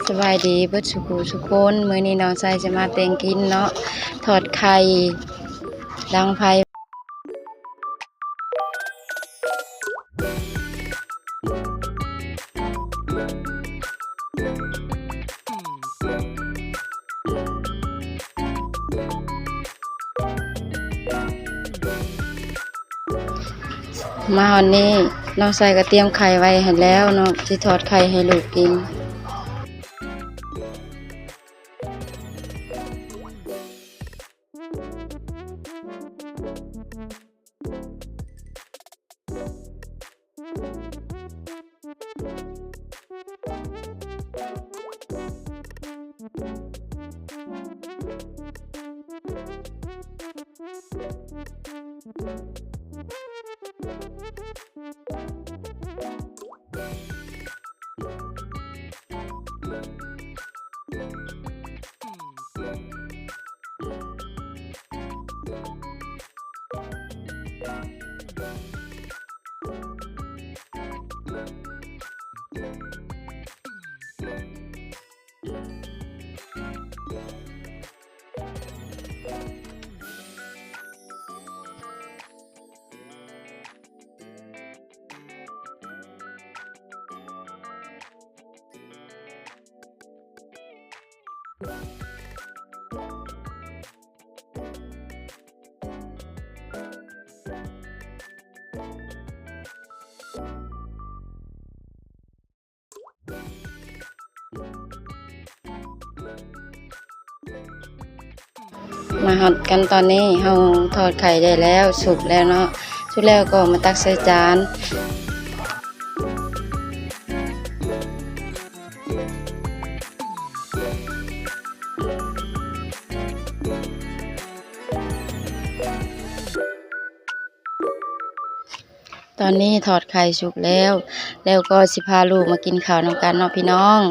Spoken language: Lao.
ສະບາຍດີເບິດສູ່ຜູ້ສູ່ຄົນ, ມື້ນີ້ນ້ອງໄຊຈະມາແຕ່ງກິນເນາະ, ທອດໄຂ່ດັງໄຟ. ມາຮອດນີ້ ນ້ອງໄຊກໍຕຽມໄຂ່ໄວ້ໃຫ້ແລ້ວເນາະ, ຊິທອດໄຂ່ໃຫ້ລູກກິນ. ມາຮອດກັນຕອນນີ້ ເຮົາທອດໄຂ່ໄດ້ແລ້ວ ສຸກແລ້ວເນາະ, ສຸກແລ້ວກໍມາຕັກໃສ່ຈານ. ຕອນນີ້ທອດໄຂ່ສຸກແລ້ວ ແລ້ວກໍຊິພາລູກມາກິນເຂົ້ານຳກັນເນາະພີ່ນ້ອງ.